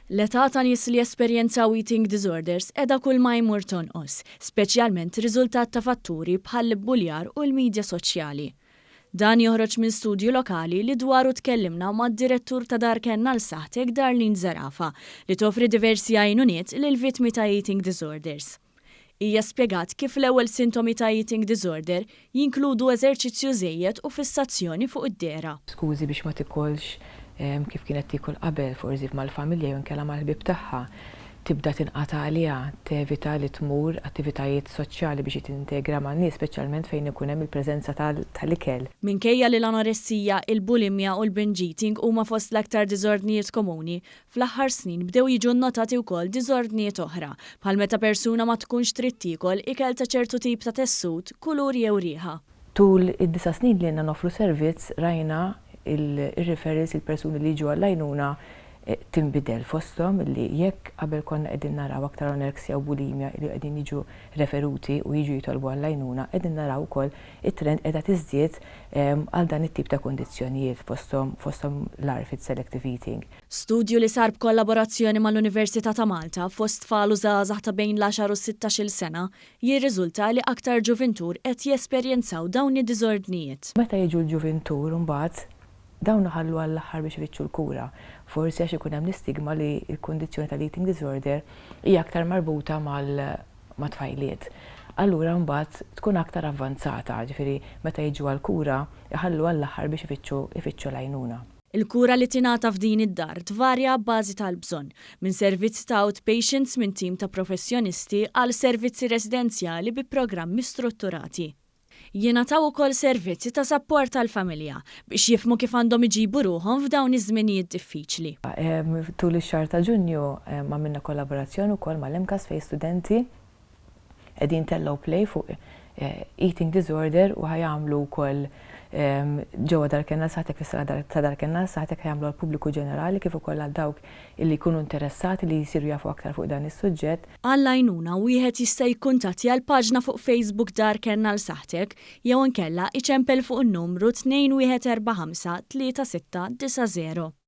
L-età ta' nies li jesperjenzaw eating disorders qiegħda kulma jmur tonqos, speċjalment riżultat ta' fatturi bħall-ibbuljar u l-midja soċjali. Dan joħroġ minn studju lokali li dwaru tkellimna mad-direttur ta' Dar Kenn għal Saħħtek Darlene Zerafa li toffri diversi għajnuniet lil vittmi ta' eating disorders. Hija spjegat kif l-ewwel sintomi ta' eating disorder jinkludu eżerċizzju żejjed u fissazzjoni fuq id-dehra. Skużi biex ma tikolx kif kienet tiekol qabel, forsi mal-familja jew inkella mal-ħbieb tagħha. Tibda tinqata' għaliha, tevita li tmur attivitajiet soċjali biex tintegra man-nies, speċjalment fejn ikun hemm il-preżenza tal-ikel. Minkejja li l-anoressija, il-bulimja u l-binge eating huma fost l-aktar diżordnijiet komuni, fl-aħħar snin bdew jiġu nnotati wkoll diżordnijiet oħra, bħal meta persuna ma tkunx trid tiekol ikel ta' ċertu tip ta' tessut, kulur jew riħa. Tul id-9 snin li ilna noffru servizz rajna il-referrals, il-persuni li jiġu għall-għajnuna tinbidel, fosthom li jekk qabel konna qegħdin naraw aktar anorexia u bulimia li qegħdin jiġu referuti u jiġu jitolbu għall-għajnuna, qegħdin naraw ukoll it-trend qiegħda tiżdied għal dan it-tip ta' kundizzjonijiet, fosthom l-ARFID, selective eating. Studju li sar b'kollaborazzjoni mal-Università ta' Malta fost tfal u żgħażagħ ta' bejn l-10 u 16-il sena jirriżulta li aktar ġuvintur qed jesperjenzaw dawn id-diżordnijiet. Meta jiġu l-ġuvintur mbagħad, dawn iħallu għall-aħħar biex ifittxu l-kura. Forsi għax ikun hemm l-istigma li l-kundizzjoni tal-eating disorder hija aktar marbuta ma' tfajliet. Allura mbagħad tkun aktar avvanzata, ġifieri meta jiġu għall-kura iħallu għall-aħħar biex ifittxu l-għajnuna. Il-kura li tingħata f'din id-dar tvarja b'bażi tal-bżonn, minn servizzi ta' outpatients minn tim ta' professjonisti għal servizzi residenzjali bi programmi strutturati. Jingħataw ukoll servizzi ta' sapport tal-familja biex jifhmu kif għandhom iġibu ruħhom f'dawn iż-żminijiet diffiċli. Tul ix-xahar ta' Ġunju għamilna kollaborazzjoni wkoll mal-MCAST fejn studenti qegħdin tellgħu play fuq eating disorder u ħa jagħmlu wkoll ġewwa Dar Kenn għal Saħħtek, fis-sala ta' Dar Kenn għal Saħħtek, ħa jagħmlu għall-pubbliku ġenerali kif ukoll għal dawk illi jkunu interessati li jsiru jafu aktar fuq dan is-suġġett. Għall-għajnuna wieħed jista' jikkuntattja l-paġna fuq Facebook Dar Kenn għal Saħħtek jew inkella iċempel fuq in-numru 2145 3690.